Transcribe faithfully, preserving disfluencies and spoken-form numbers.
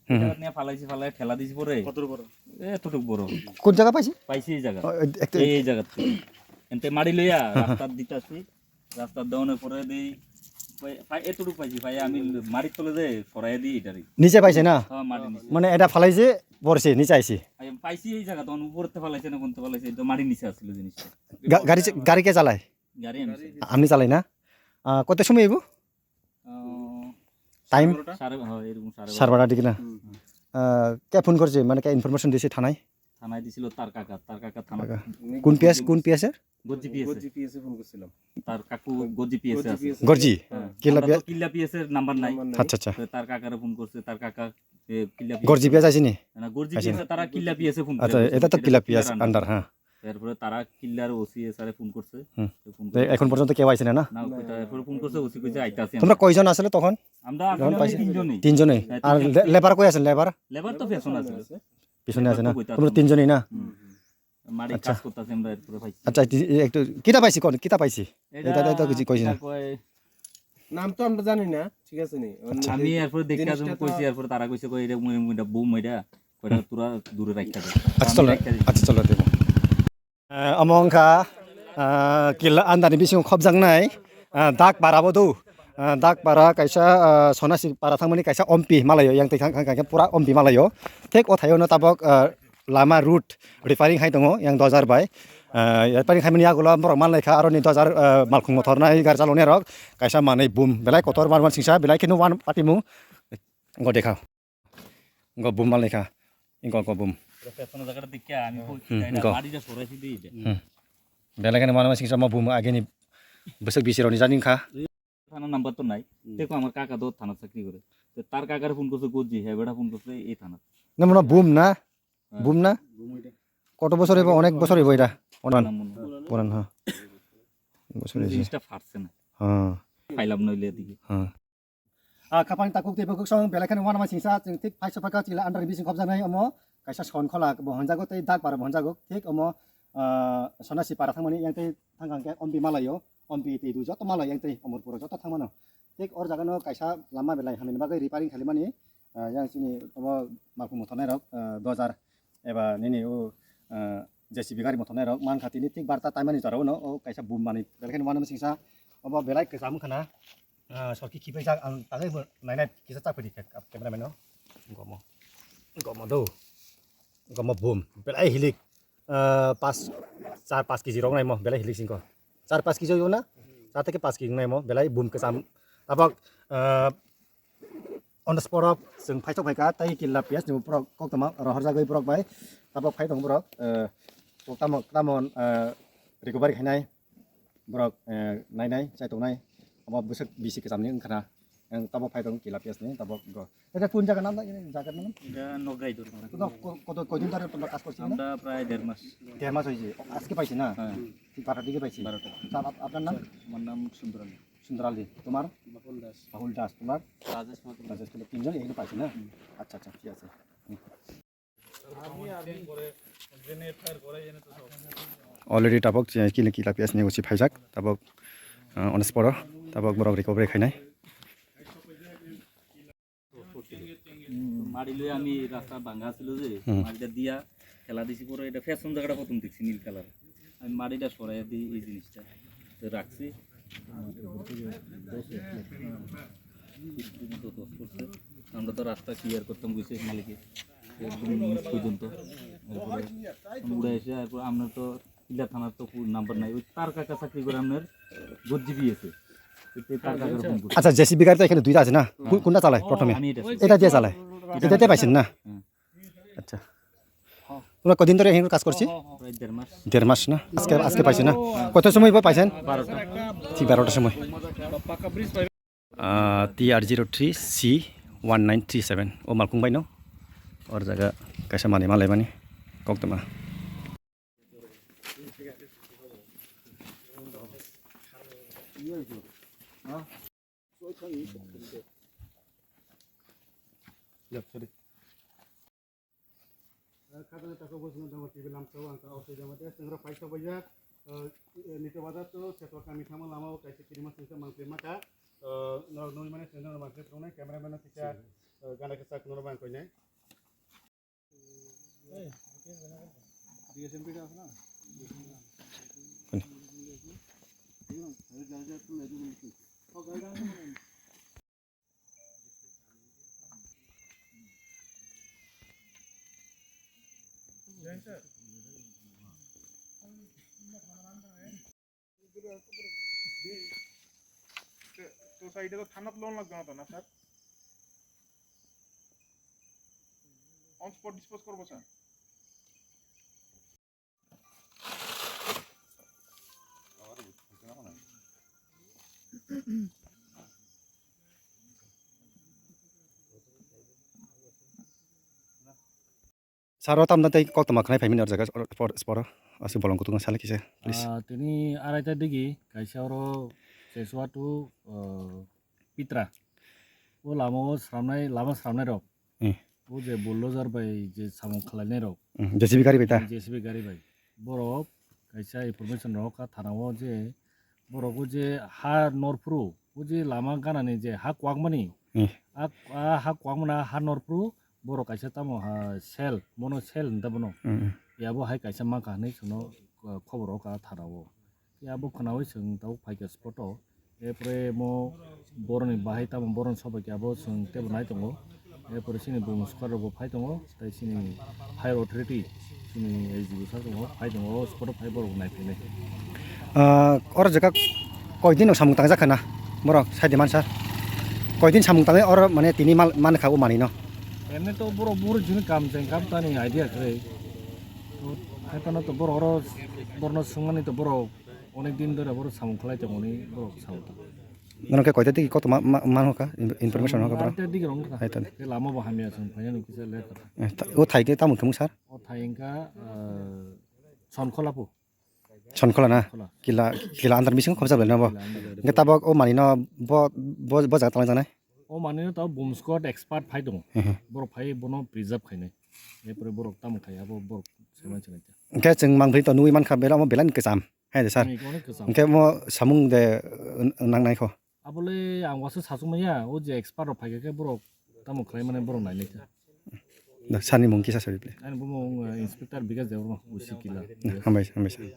হুম, হুম। এটা নিয়ে ফালাইছি, ফালাই ঠেলা দিছি পরে। কত বড়? এতটুক বড়। কোন জায়গা পাইছি? পাইছি এই জায়গা। ও, এ-, একটা এই, এই জায়গা থেকে। এনতে মারি লইয়া হ্যাঁ, হ্যাঁ। রাস্তার দিতে আসি। রাস্তার দোকানে পরে দেই। পাই-, পাই-, এতটুক পাইছি, পাই আমি মাটির তলে যে সরাই দিই এটারে। নিচে পাইছে না? হ্যাঁ, মাটির নিচে। মানে এটা ফালাইছে, পড়ছে, নিচে আইছে। আমি পাইছি এই জায়গা, তখন উপরে তো ফালাইছে না, কোন তো ফালাইছে, তো মাটির নিচে আসছিল জিনিসটা। গা-, গাড়ি চা-, গাড়ি কে চালায়? গাড়ি আমি চালাই। আপনি চালাই না? আহ, কত সময় আইব? আহ, টাইম? সাড়ে বারোটা। সাড়ে, হ্যাঁ, এরকম সাড়ে সাড়ে বারোটা। বারোটা দিকে না? হুম। আহ, কে ফোন করছে? মানে কে ইনফরমেশন দিছে থানায়? থানায় দিছিল তার কাকা, তার কাকা থানা। কাকা। কোন পিএস, কোন পিএস এর? গজ্জি পিএস এ। গজ্জি পিএস এ ফোন করছিলাম। তার কাকু গজ্জি পিএস এ গজ্জি আছে। পিএস এ। হ্যাঁ। কিল্লা আমরা তো পিএস? কিল্লা পিএস এর নাম্বার নাই। নাম্বার নাই। আচ্ছা, আচ্ছা। তো তার কাকারে ফোন করছে, তার কাকা, এ, কিল্লা পিএস গজ্জি এ। পিএস আইছে নি? না, গজ্জি আইছে। পিএস এ তারা কিল্লা পিএস এ ফোন আচ্ছা, করছে। এটা তো এটা কিল্লা পিএস কিল্লার আন্ডার, আন্ডার। হ্যাঁ। এরপরে তারা কিল্লার ওসি স্যারে ফোন করছে। হুম। তো ফোন তো করে এখন পর্যন্ত কেউ আইছে না, না? না, কইতা, এরপরে ফোন করছে, ওসি কইছে, "আইতাছি আমরা।" তোমরা কয়জন আসলে তখন? আমরা যখন আসলে পাইছি? তিনজনই। তিনজনই। হ্যাঁ, আর তিনজন। লে-, লেবার কই আছেন, লেবার? লেবার তো পেছনে আছে। পিছনে আছে না? কইতা তোমরা আছে। তিনজনই না? হুম। মারি আচ্ছা। কাজ করতাছে, আমরা এরপরে পাইছি। আচ্ছা, একটু, একটু কিতা পাইছি কোন? কিতা পাইছি? এটা এটা তো কিছু কইছি না। কিতা কয়? নাম তো আমরা জানি না, ঠিক আছে নি? আচ্ছা। আমি এরপরে দেখে জিনিসটা তো কইছি, এরপরে তারা কইছে, "কই এটা মুই, মুই এটা বোম এটা, কইটা হুম। তোরা দূরে রাখতে দে।" আচ্ছা, আমি চলো। রাখতে দিছি। আচ্ছা, চলো, দেবো। Eh, omo wngkha, eh, killa andani bisingo khopjaknai, eh, dak para bo do. Eh, dak para kaisa, eh, Sonasi para thangmani kaisa ompi malayo, yang tei thang, thang, thang, pura ompi malayo. Thik o thaio no tabok, eh, lama route repairing hai tongo, yang dojar bai. Eh, repairing hai mani yagulo borok manlai kha, aroni dojar, eh, malkhung mothor nai gar chaloni rok kaisa manwi boom belai kotor mar mar singsa belai kheno wan patimung go dekha. Go boom malai kha. Go, go boom. Professional jaga dekha, ami koi Hmm, kidai na, go. Mari ja sorai si di de. Hmm. Belai kheno mar mar singsa ma boom ageni bwswk bisi roni jani kha. Thana number to nai. Hmm. Tei ko amar kaka do thana chakri gore. Te tar kakar phone korse gojji, he bera phone korse ei thana. Na mona boom na? Heh. Boom na? Boom eta. Koto bosor hoibo? Onek bosor hoibo eta. Onek. Puran, puran, ha. Bosor hoibo. Jinista phatse na. Ha. Phailam noile digi. Ha. Ah, khapang takuk tei bokuk song belai kheno uanama singsa, chwng thik phai sopha kha chila under bising khopjaknai omo kaisa son khola bo honjago tei dak para bo honjago. Thik omo, ah, Sonasi para thangmani yang tei thangkang khe ompi malaio. Ompi tei du joto malai yang tei Omorpuro joto thangmano. Thik or jagano kaisa lama belai hamni bagwi repairing khalimani, ah, yang chini omo malkhung mothornairok, ah, dojar eba nini o, ah, J C B gari mothornairok mankha tini thik barta taimani jorao no o kaisa boom manwi belai kheno uanama singsa obo belai kwcham wngkha na, ah, sorki khipaijak ang tangwi bo nainai kisa chak phidi khe cameraman no gomo gomo do gomo boom belai hilik. Ah, pas, char pas kg rok naimo belai hilik singko. Char pas kg yo na? Char theke pas kg naimo belai boom kwcham. Tabok, ah, on the spot o chwng phaisok phaikha tei killa piyas ni borok koktwma rohorjagwi borok bai. Tabok phai tongo borok, ah, kok tamo, tamo, ah, recovery khainai. Borok, eh, nainai, chaitongnai, omo bwswk bisi kwchamni wngkha na. Ang tabok phai tongo killa piyas ni, tabok go. Eta kun jaga nam, jaga nam? Eta Nograi dor. Koto, ko-, koto, koidin dhore tomra kaj korchi na? Amra prai der mas. Der mas hoyse. Ajke paise na? Hya. Barota dike paise? Barota. Sir, ap-, apnar nam? Amar nam Sundaral. Sundaral ji. Tomar? Bahul Das. Bahul Das. Tomar? Rajesh Mathur. Rajesh Mathur. Tinjon ekhono paise na? Hmm. Accha, accha, thik ase. Hmm. Already tabok chini kila piyas ni usi phaijak, tabok, ah, on the spot o, tabok borok recovery khainai. Hmm, mari loi ami rasta banga asilo je, hmm, mari da dia, khela disi pore eta fashion jaga ta prothom dekhchi nil colour. Ami mari da sorai di ei jinis ta. To rakchi. আমরা তো রাস্তা ক্লিয়ার করতাম কইছে মালিকে, একদম নিচ পর্যন্ত। এরপরে আমরা এসে, এরপর আপনার তো কিলা থানার তো নাম্বার নাই, ওই তার কাকা চাকরি করে আপনার গজ্জি দিয়েছে। ওই তার কাকার ফোন করছে। আচ্ছা, জেসিবি গাড়ি তো এখানে দুইটা আছে না? কোন-, কোনটা চালায় প্রথমে? আমি এটা চালাই। এটা দিয়ে চালায়? এটা দিয়ে পাইছেন না? হ্যাঁ। আচ্ছা। তোমরা কদিন ধরে এখানে কাজ করছি? প্রায় দেড় মাস। দেড় মাস না? আজকে, আজকে পাইছে না? কত সময় পাইছেন? বারোটা। ঠিক বারোটার সময়। Ah, T R zero three C one nine three seven. O malkhung bai no. Or jaga kaisa mani malai mani. Kok tama. Khajana tako bosna dama T V lamsao ang ta osi jama te sengra paisa bajak, eh, nito bazar to setwa kami thama lama o kaisa kirima sengsa mangpli maka, eh, norok nui mane sengra mangpli tongnai cameraman no kisa, Gana kisa kuno bang koine. To side to thanat loan lagbo na to na sir. On spot dispose korbo sir. Saro tamna tei koktwma khwnai phaimani o jaga spot, spot o. Aswk bolong kutung sale kisa, please. Ah, tini araita digi kaisa oro Cheswa to, ah, Pitra. O lama o sramnai, lama sramnai rok. Eh. O je bulldozer bai je samung khlainai rok. Hmm, J C B gari bai ta? J C B gari bai. Borok kaisa information rok kha thana o je borok o je ha norphuru, o je lama ganani je ha kwakmani, eh, a, a ha kwakmana ha norphuru, borok kaisa tamo ha sel, bono sel hinta bono. Mm, mm. Yabo hai kaisa manka hinwi chwngno, uh, khobor rok ka thana o. Yabo khwnawi chwng tabuk phaikha spot o. Epore mo boroni bahai tamo boroni sobai khe abo chwng tebo nai tongo. Epore chini bumung sukar rokbo phai tongo, tei chini higher authority, chini S D O sir tongo, phai tongo, o spot o phai borok nai phainai. Ah, oro jaga koi din samung tangjak kha na borok sai di man sir? Koi din samung tangnai oro mane tini mal man kha o manwi no? Emni to borok buru jini kam cheng kam tani idea khe. Hai phano to borok oro borno swngmani to borok onek din dore borok samung khlai tongmani borok samung tang. Nono khe koita tiki koto ma, ma, man hoka, in-, information hoka borok? Arta digi rong kha. Hai to. Ke lama bo hamya chwng phaiya nung kisa le kha. Eh, ta-, o thai ke tamo thumung sir? O thai wngkha, eh, Sonkhola po. Sonkhola na? Sonkhola. Kila, kila andar bising khobjak belai na bo. Kila andar. Hingke tabok o manwi no bo, bo, bo jaga talai janai? O manwi no tabok bomb squad expert phai tongo. Mhm. Borok phai bono preserve khainai. Epore borok tamo khai abo borok semai chenai. Hingke chwng mangpili to nugwi mankha belai omo belai ni kwcham. Hai de sir. Ni kono kwcham. Hingke mo samung de, uh, nangnai kho. Abole ang wasu sasuk manya, o je expert rok phaikha khe borok tamo khlai mane borok nailai kha. Da, sir ni mung kisa sori please. Ani bumung, uh, Inspector Bikash Debbarma, O C Kila. Da, hambai, hambai sir.